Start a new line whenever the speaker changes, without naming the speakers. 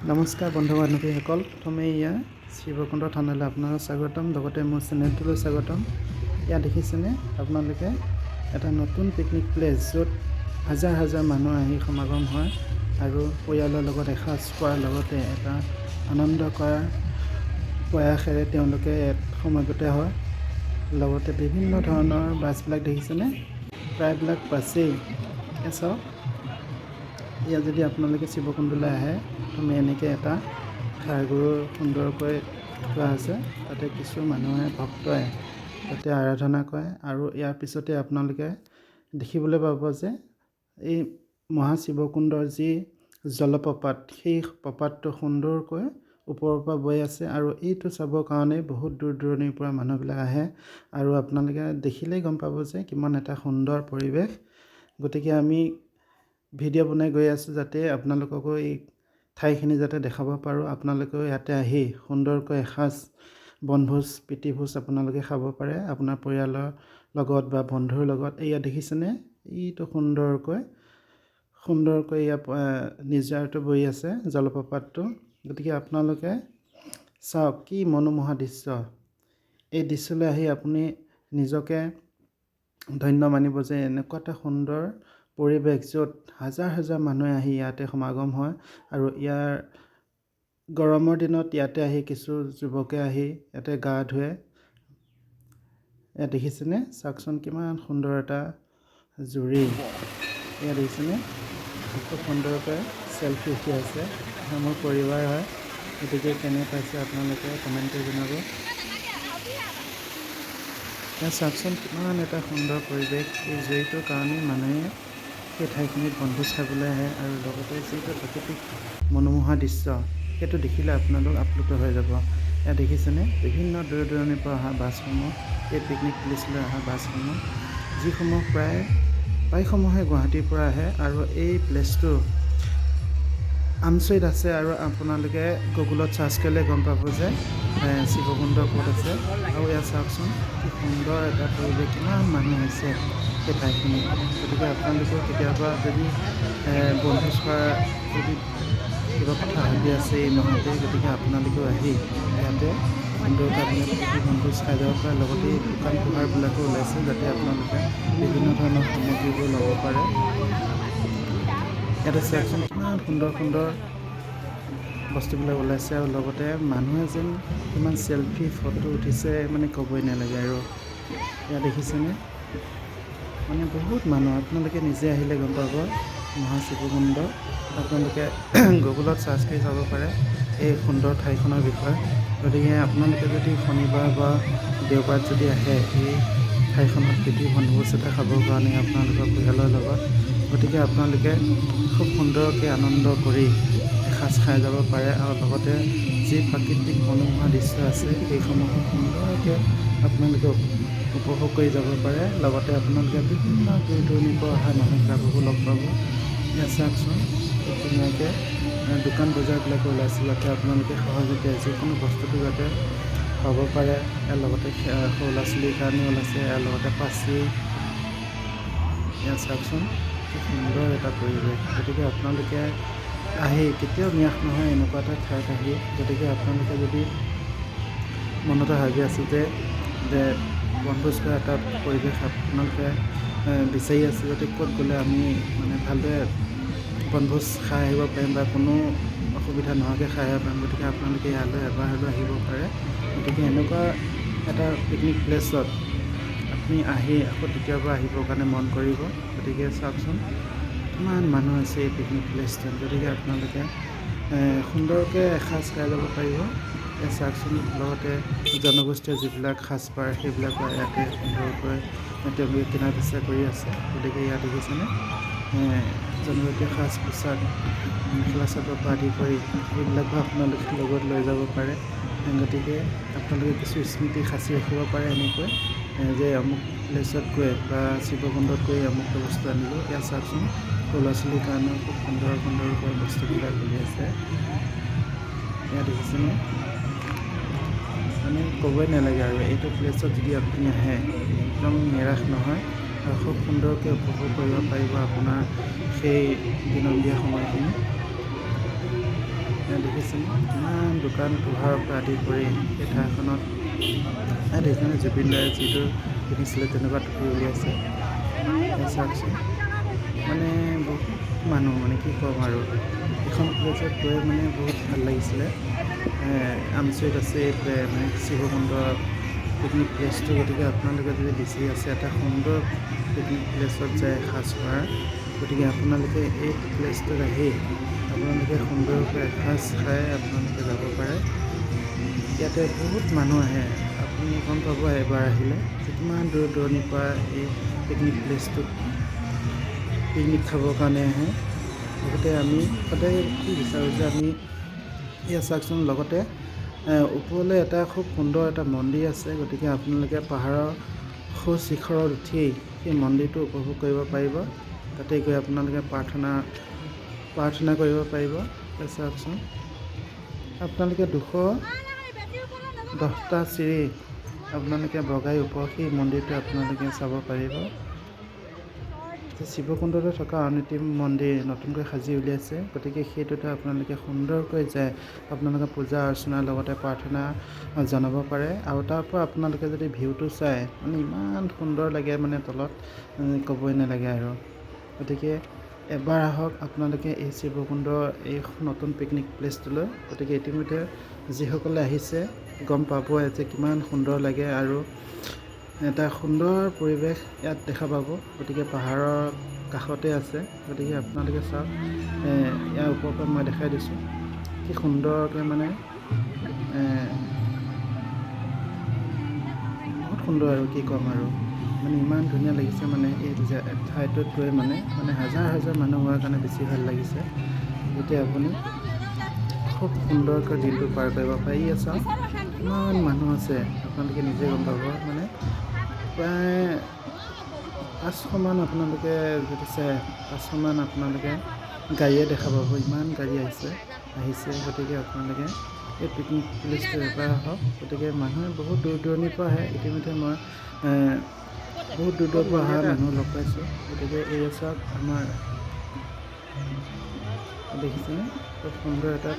নমস্কাৰ বন্ধু বান্ধৱীসকল, প্ৰথমে এয়া শিৱকুণ্ড থানলৈ আপোনালোক স্বাগতম, লগতে মোৰ চেনেলটোলৈ স্বাগতম। ইয়াত দেখিছেনে আপোনালোকে এটা নতুন পিকনিক প্লেচ, য'ত হাজাৰ হাজাৰ মানুহ আহি সমাগম হয় আৰু পৰিয়ালৰ লগত এসাঁজ খোৱাৰ লগতে এটা আনন্দ কৰাৰ প্ৰয়াসেৰে তেওঁলোকে ইয়াত সমাগত হয়। লগতে বিভিন্ন ধৰণৰ বাছবিলাক দেখিছেনে? প্ৰায়বিলাক বাছেই। এয়া চাওক, ইয়াত যদি আপোনালোকে শিৱকুণ্ডলৈ আহে, প্ৰথমে এনেকৈ এটা ষাঁড়গৰু সুন্দৰকৈ থোৱা আছে। তাতে কিছু মানুহে, ভক্তই তাতে আৰাধনা কৰে। আৰু ইয়াৰ পিছতে আপোনালোকে দেখিবলৈ পাব যে এই মহাশিৱকুণ্ডৰ যি জলপ্ৰপাত, সেই প্ৰপাতটো সুন্দৰকৈ ওপৰৰ পৰা বৈ আছে। আৰু এইটো চাবৰ কাৰণে বহুত দূৰ দূৰণিৰ পৰা মানুহবিলাক আহে। আৰু আপোনালোকে দেখিলেই গম পাব যে কিমান এটা সুন্দৰ পৰিৱেশ। গতিকে আমি ভিডিঅ' বনাই গৈ আছোঁ, যাতে আপোনালোককো এই ঠাইখিনি যাতে দেখাব পাৰোঁ। আপোনালোকেও ইয়াতে আহি সুন্দৰকৈ এসাঁজ বনভোজ, প্ৰীতিভোজ আপোনালোকে খাব পাৰে আপোনাৰ পৰিয়ালৰ লগত বা বন্ধুৰ লগত। এয়া দেখিছেনে? এইটো সুন্দৰকৈ সুন্দৰকৈ ইয়াত নিজৰাটো বৈ আছে, জলপ্ৰপাতটো। গতিকে আপোনালোকে চাওক, কি মনোমোহা দৃশ্য! এই দৃশ্যলৈ আহি আপুনি নিজকে ধন্য মানিব যে এনেকুৱা এটা সুন্দৰ পৰিৱেশ, য'ত হাজাৰ হাজাৰ মানুহে আহি ইয়াতে সমাগম হয়। আৰু ইয়াৰ গৰমৰ দিনত ইয়াতে আহি কিছু যুৱকে আহি ইয়াতে গা ধুৱে। ইয়াত দেখিছেনে? চাওকচোন, কিমান সুন্দৰ এটা জুৰি! ইয়াত দেখিছেনে, খুব সুন্দৰকৈ চেলফি উঠি আছে। মোৰ পৰিবাৰ হয়। গতিকে কেনে পাইছে আপোনালোকে কমেণ্ট কৰি জনাব। ইয়াত চাওকচোন, কিমান এটা সুন্দৰ পৰিৱেশ! এই জুৰিটোৰ কাৰণেই মানুহে সেই ঠাইখিনিত বনভোজ খাবলৈ আহে। আৰু লগতে যিটো প্ৰাকৃতিক মনোমোহা দৃশ্য, সেইটো দেখিলে আপোনালোক আপ্লুত হৈ যাব। ইয়াত দেখিছেনে, বিভিন্ন দূৰ দূৰণিৰ পৰা অহা বাছসমূহ, এই পিকনিক প্লেচলৈ অহা বাছসমূহ, যিসমূহ প্ৰায়সমূহে গুৱাহাটীৰ পৰা আহে। আৰু এই প্লেচটো আমচৈত আছে। আৰু আপোনালোকে গুগলত চাৰ্চ কৰিলে গম পাব যে শিৱকুণ্ড ক'ত আছে। আৰু ইয়াত চাওকচোন, কি সুন্দৰ এটা পৰিৱেশ, কিমান মানুহ আহিছে সেই ঠাইখিনিত। গতিকে আপোনালোকেও কেতিয়াবা যদি বনভোজ খোৱাৰ যদি কিবা কথা ভাবি আছে এই মাহতে, গতিকে আপোনালোকেও আহি ইয়াতে সুন্দৰকৈ আপুনি বনভোজ খাই যাব পাৰে। লগতে দোকান পোহাৰবিলাকো ওলাইছে, যাতে আপোনালোকে বিভিন্ন ধৰণৰ সামগ্ৰীবোৰ ল'ব পাৰে। ইয়াতে চাওকচোন, কিমান সুন্দৰ সুন্দৰ বস্তুবিলাক ওলাইছে। আৰু লগতে মানুহে যেন কিমান চেলফি ফটো উঠিছে, মানে ক'বই নালাগে। আৰু ইয়াত দেখিছেনে, মানে বহুত মানুহ। আপোনালোকে নিজে আহিলে গম পাব। মহাশিৱকুণ্ড, আপোনালোকে গুগলত চাৰ্চ কৰি চাব পাৰে এই সুন্দৰ ঠাইখনৰ বিষয়ে। গতিকে আপোনালোকে যদি শনিবাৰ বা দেওবাৰত যদি আহে এই ঠাইখনত প্ৰীতি বনভোজ এটা খাবৰ কাৰণে আপোনালোকৰ পৰিয়ালৰ লগত, গতিকে আপোনালোকে খুব সুন্দৰকৈ আনন্দ কৰি এসাঁজ খাই যাব পাৰে। আৰু লগতে যি প্ৰাকৃতিক মনোমোহা দৃশ্য আছে, সেইসমূহো সুন্দৰকৈ আপোনালোকে উপভোগ কৰি যাব পাৰে। লগতে আপোনালোকে বিভিন্ন দূৰ দূৰণিৰ পৰা অহা মানুহবিলাককো লগ পাব। ইয়াত চাওকচোন, খুব ধুনীয়াকৈ দোকান বজাৰবিলাকো ওলাইছে, যাতে আপোনালোকে সহজতে যিকোনো বস্তুটো যাতে পাব পাৰে। ইয়াৰ লগতে সৰু ল'ৰা ছোৱালীৰ কাৰণেও ওলাইছে, ইয়াৰ লগতে পাচি। ইয়াত চাওকচোন, কি সুন্দৰ এটা পৰিৱেশ! গতিকে আপোনালোকে আহি কেতিয়াও নিৰাশ নহয় এনেকুৱা এটা ঠাইত আহি। গতিকে আপোনালোকে যদি মনতে ভাবি আছে যে বনভোজ খোৱা এটা পৰিৱেশ আপোনালোকে বিচাৰি আছে, যাতে ক'ত গ'লে আমি মানে ভালদৰে বনভোজ খাই আহিব পাৰিম বা কোনো অসুবিধা নোহোৱাকৈ খাই আহিব পাৰিম, গতিকে আপোনালোকে ইয়ালৈ এবাৰ হ'লেও আহিব পাৰে। গতিকে এনেকুৱা এটা পিকনিক প্লেচত আপুনি আহি আকৌ দ্বিতীয়বাৰ আহিবৰ কাৰণে মন কৰিব। গতিকে চাওকচোন, কিমান মানুহ আছে এই পিকনিক প্লেচটোত! গতিকে আপোনালোকে সুন্দৰকৈ এসাঁজ খাই যাব পাৰিব। ইয়াত চাওকচোন, লগতে জনগোষ্ঠীয় যিবিলাক সাজপাৰ, সেইবিলাকো ইয়াতে সুন্দৰকৈ তেওঁলোকে কিনা বেচা কৰি আছে। গতিকে ইয়াত দেখিছেনে, জনজাতীয় সাজ পোছাক, মেখেলা চাদৰ পৰা আদি কৰি এইবিলাকো আপোনালোকে লগত লৈ যাব পাৰে। গতিকে আপোনালোকে কিছু স্মৃতি সাঁচি ৰাখিব পাৰে এনেকৈ যে অমুক প্লেচত গৈ বা শিৱকুণ্ডত গৈ আমুকটো বস্তু আনিলোঁ। ইয়াত চাওকচোন, সৰু ল'ৰা ছোৱালীৰ কাৰণেও খুব সুন্দৰ সুন্দৰকৈ বস্তুবিলাক উলিয়াইছে। ইয়াত দেখিছেনে, মানে ক'বই নালাগে আৰু, এইটো প্লেচত যদি আপুনি আহে, একদম নিৰাশ নহয় আৰু খুব সুন্দৰকৈ উপভোগ কৰিব পাৰিব আপোনাৰ সেই বিনন্দীয়া সময়খিনি। দেখিছেনে কিমান দোকান পোহাৰৰ পৰা আদি কৰি এই ঠাইখনত। ইয়াত দেখিছেনে, জুবিন দাই যিটো পিন্ধিছিলে তেনেকুৱা টুপি উলিয়াইছে। চাওকচোন, মানে বহুত মানুহ, মানে কি ক'ম আৰু। এইখন প্লেচত গৈ মানে বহুত ভাল লাগিছিলে। আমচৈত আছে মানে শিৱকুণ্ড পিকনিক প্লেচটো। গতিকে আপোনালোকে যদি বিচাৰি আছে এটা সুন্দৰ পিকনিক প্লেচত যায় এসাঁজ খোৱাৰ, গতিকে আপোনালোকে এই প্লেচটোত আহি আপোনালোকে সুন্দৰকৈ এসাঁজ খাই আপোনালোকে যাব পাৰে। ইয়াতে বহুত মানুহ আহে। আপুনি গম পাব এবাৰ আহিলে যে কিমান দূৰ দূৰণিৰ পৰা এই পিকনিক প্লেচটোত পিকনিক খাবৰ কাৰণে আহে। লগতে আমি সদায় কি বিচাৰোঁ যে আমি ইয়াত চাওকচোন, লগতে ওপৰলৈ এটা খুব সুন্দৰ এটা মন্দিৰ আছে। গতিকে আপোনালোকে পাহাৰৰ সু শিখৰত উঠি সেই মন্দিৰটো উপভোগ কৰিব পাৰিব। তাতে গৈ আপোনালোকে প্ৰাৰ্থনা কৰিব পাৰিব। চাওকচোন, আপোনালোকে 210টা চিৰি আপোনালোকে বগাই ওপৰ সেই মন্দিৰটো আপোনালোকে চাব পাৰিব। শিৱকুণ্ডতে থকা আন এটি মন্দিৰ নতুনকৈ সাজি উলিয়াইছে। গতিকে সেইটোতে আপোনালোকে সুন্দৰকৈ যায় আপোনালোকে পূজা অৰ্চনাৰ লগতে প্ৰাৰ্থনা জনাব পাৰে। আৰু তাৰ পৰা আপোনালোকে যদি ভিউটো চায়, মানে ইমান সুন্দৰ লাগে, মানে তলত ক'বই নালাগে আৰু। গতিকে এবাৰ আহক আপোনালোকে এই শিৱকুণ্ড এই নতুন পিকনিক প্লেচটোলৈ। গতিকে ইতিমধ্যে যিসকলে আহিছে গম পাবই যে কিমান সুন্দৰ লাগে আৰু এটা সুন্দৰ পৰিৱেশ ইয়াত দেখা পাব। গতিকে পাহাৰৰ কাষতে আছে। গতিকে আপোনালোকে চাওক, ইয়াৰ ওপৰৰ পৰা মই দেখাই দিছোঁ কি সুন্দৰকৈ, মানে বহুত সুন্দৰ আৰু কি ক'ম আৰু। মানে ইমান ধুনীয়া লাগিছে, মানে এই ঠাইটোত গৈ মানে হাজাৰ হাজাৰ মানুহ হোৱাৰ কাৰণে বেছি ভাল লাগিছে। যেতিয়া আপুনি খুব সুন্দৰকৈ দিনটো পাৰ কৰিব পাৰে। ইয়াত চাওক, কিমান মানুহ আছে, আপোনালোকে নিজে গম পাব। মানে প্ৰায় 500মান, আপোনালোকে যদি চায় 500মান আপোনালোকে গাড়ীয়ে দেখা পাব। ইমান গাড়ী আহিছে। গতিকে আপোনালোকে এই পিকনিক প্লেচটো এবাৰ আহক। গতিকে মানুহে বহুত দূৰ দূৰণিৰ পৰা আহে। ইতিমধ্যে মই বহুত দূৰ দূৰৰ পৰা অহা মানুহ লগ পাইছোঁ। গতিকে এই চাওক, আমাৰ দেখিছেনে, খুব সুন্দৰ এটা